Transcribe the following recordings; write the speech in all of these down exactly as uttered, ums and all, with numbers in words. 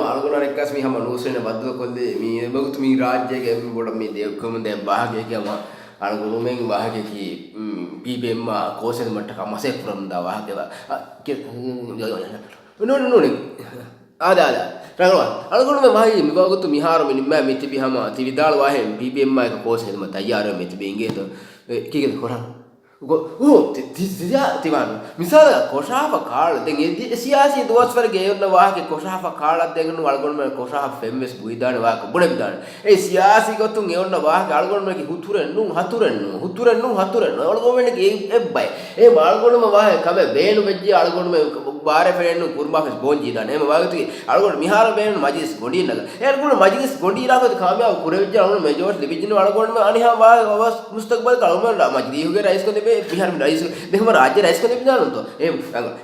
އަޅުގަނޑު އަނެއްކާސް މި ހަމަ ނޫސްވެން ބައްދަލުކޮށްލީ މި ވަގުތު މި ރާއްޖޭގެ އެންމެ ބޮޑަށް މި ދެ ކުރަމުން ދޭ ވާހަކައެކޭ ހަމަ އަޅުގަނޑުމެން ވާހަކައަކީ، މް، ޕީޕީއެމްއާ ކޯސް ހެދުމަށްޓަކާ މަސައްކަތް ކުރަމުންދާ ވާހަކައެވެ. އަ، ކެ-، ނޫން، ނޫން. އާދެ، އާދެ. ރަނގަޅު. އަޅުގަނޑުމެން ވާހަކަ މި ވަގުތު މިހާރު މި ނިންމާ މި ތިބި ހަމަ ތި ވިދާޅުވާހެން ޕީޕީއެމްއާއެކު ކޯސް ހެދުމަށް ތައްޔާރުވެ މި ތިބި އިނގޭތޯ. އެ، ކީކޭ ކޮށާ؟ ގޮ-، އޫ، ތި-، ތި-، ތި-، ތި-، ތިވާނު. މިސާލަކަށް ކޮށާފަ ކާޅަ. ދެން އެ ދި-، ސިޔާސީ ދުވަސްވަރުގެ އެ އޮންނަ ވާހަކަ ކޮށާފަ ކާޅަ ދެން ނޫ އަޅުގަނޑުމެން ކޮށާފަ ފެންވެސް ބުއިދާނެ ވާހަކަ ބުނެވިދާނެ. އެ ސިޔާސީ ގޮތުން އެ އޮންނަ ވާހަކަ އަޅުގަނޑުމެންގެ ހުތުރެއް ނޫން، ހަތުރެއް ނޫން، ހުތުރެއް ނޫން، ހަތުރެއް ނޫން. އަޅުގަނޑުމެންގެ އެ، އެއްބައެއް. އެ އަޅުގަނޑުމެން ވާހަކަ ކަމެއް ބޭނުމެއްޖެ އަޅުގަނޑުމެން ބާރެ ފެނެއްނު ކުރުމާފެސް ބޯން ޖީދާނެ. އެ ވާގޮތުގެ އަޅުގަނޑު މިހާރު ބޭނުން މަޖިލިސް ގޮނޑީންނަގަ. އެ އަޅުގަނޑު މަޖިލިސް ގޮނޑީ ރާގޮތު ކާމިޔާބު ކުރެވިއްޖެ އަޅުގަނޑު މެޖޯރިޓީ ލިބިއްޖެ އަޅުގަނޑު އަނިހާ ވާ-، ވާ-، މުސްތަގްބަލް އަޅުގަނޑު މަޖިލީހުގެ ރައީސްކަން ދެބޭ މިހާރު ރައީސް ދެ ހަމަ ރާއްޖެ ރައީސްކަން ދެވިދާނެތޯ. އެ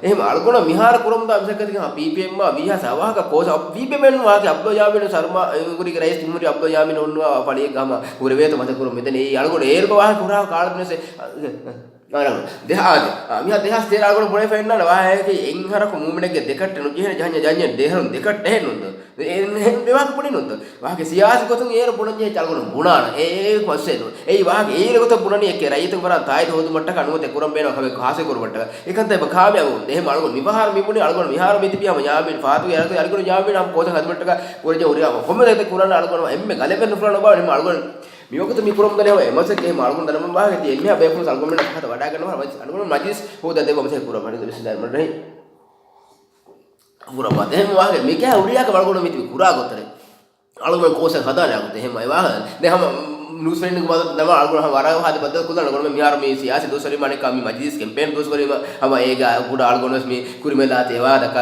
އެހެން އަޅުގަނޑު މިހާރު ކުރަމުންދާ މިސައްކަތަކީ ހަމަ ޕީޕީއެމްއާ ވީހާ ސަވާހަކަ ކޯސް ޕީޕީއެމް ވާހަކަ އަބްދުލް ޔާމީނު ސަރުމާ އެނގުރީގެ ރައީސް ޖުމްހޫރިއްޔާ އަބްދުލް ޔާމީނު އޮންނަ ފަޅިއެއްގަ ހަމަ ހުރެވޭތޯ މަސައްކަތް ކުރަމުން މިދަނީ. އެ އަޅުގަނޑު އޭރުގެ ވާހަކަ ކުރާ ކާޅަ ދިނަސެ. އަ، އަ، ދެހާ-، އާދެ. އާ، މިހާ ދެހާސް ތޭރަ އަޅުގަނޑު ބުނެފައިންނާނެ ވާހަކައިގެ އެއްހަރަކު މޫމެނެއްގެ ދެކައްޓެއް ނުޖެހޭނެ ޖަހަންޏަށް ޖަހަންޏަށް ދޭހަރުން ދެކައްޓެއް ނުންދޯ. އެ، އެ، އެ ވާހަކަ ބުނި ނުންދޯ. ވާހަކަ ސިޔާސީ ގޮތުން އޭރު ބުނަންޖެހޭ އަޅުގަނޑު ބުނާނަ. އެ، އެ، އެ ކޮސްއެއް ނޫން. އެއީ ވާހަކަ އޭރު ގޮތަށް ބުނަނީ އެކޭ ރައްޔިތުން ވަރަށް ތާއީދު ހޯދުމަށްޓަކާ ނުވަތަ ކުރަން ބޭނުން ކަމެއް ހާސިލް ކުރުމަށްޓަކާ. އެކަންތައް އެބަ ކާމިޔާބު. އެހެން އަޅުގަނޑު މިފަހަރު މި ބުނި އަޅުގަނޑު މިހާރު މި ތިބީ ހަމަ ޔާމީން ފާތުގެ އަރަކު އަޅުގަނޑު ޔާމީން ހަމަ ކޯސް ހަދުމަށްޓަކާ ކުރެއްޖެ ހުރިހާ ކޮންމެ ދަތެއް ކުރަން އަޅުގަނޑު އެންމެ ގަލެއް ވެސް ނުފުޅާ ނުބާ އެހެން އަޅުގަނޑު މިވަގުތު މި ކުރަމުންދަނީ ހަމަ އެމަސައްކަތް. އެހެން އަޅުގަނޑު ދަންނަވަން ވާހަކަ ތި އެންމެހާ ބޭފުޅުން އަޅުގަނޑުމެންނަށް ފަހަތަށް ވަޑާގަންނަވާ ހަމަ އަޅުގަނޑު މަޖިލިސް ހޯދާ ދެއްވާ މަސައްކަތް ކުރަމުން ބިސްމިއްލާހި ރަޙްމާނި ރަޙީމް. ކުރަމުން އެހެން ވާހަކަ މިކަހަ ހުރިހާ ވަޅުގަނޑު މިތިބި ކުރާ ގޮތަށް އަޅުގަނޑު ކޯސް ހަދާނެ އަގު އެހެން ވާހަކަ. ދެ ހަމަ ނޫސްފެންގެ ބަދަ ދަމާ އަޅުގަނޑު ހަމަ ވަރަށް ހާދަ ބައްދަލު ކުލަން އަޅުގަނޑު މިހާރު މި ސިޔާސީ ދުވަސްވަރީމަ އަނެއްކާ މި މަޖިލިސް ކެމްޕޭން ދުވަސްވަރީމަ ހަމަ އޭގަ ކުޑަ އަޅުގަނޑު ވެސް މި ކުރިމަލާ ތެވާ ދައްކާ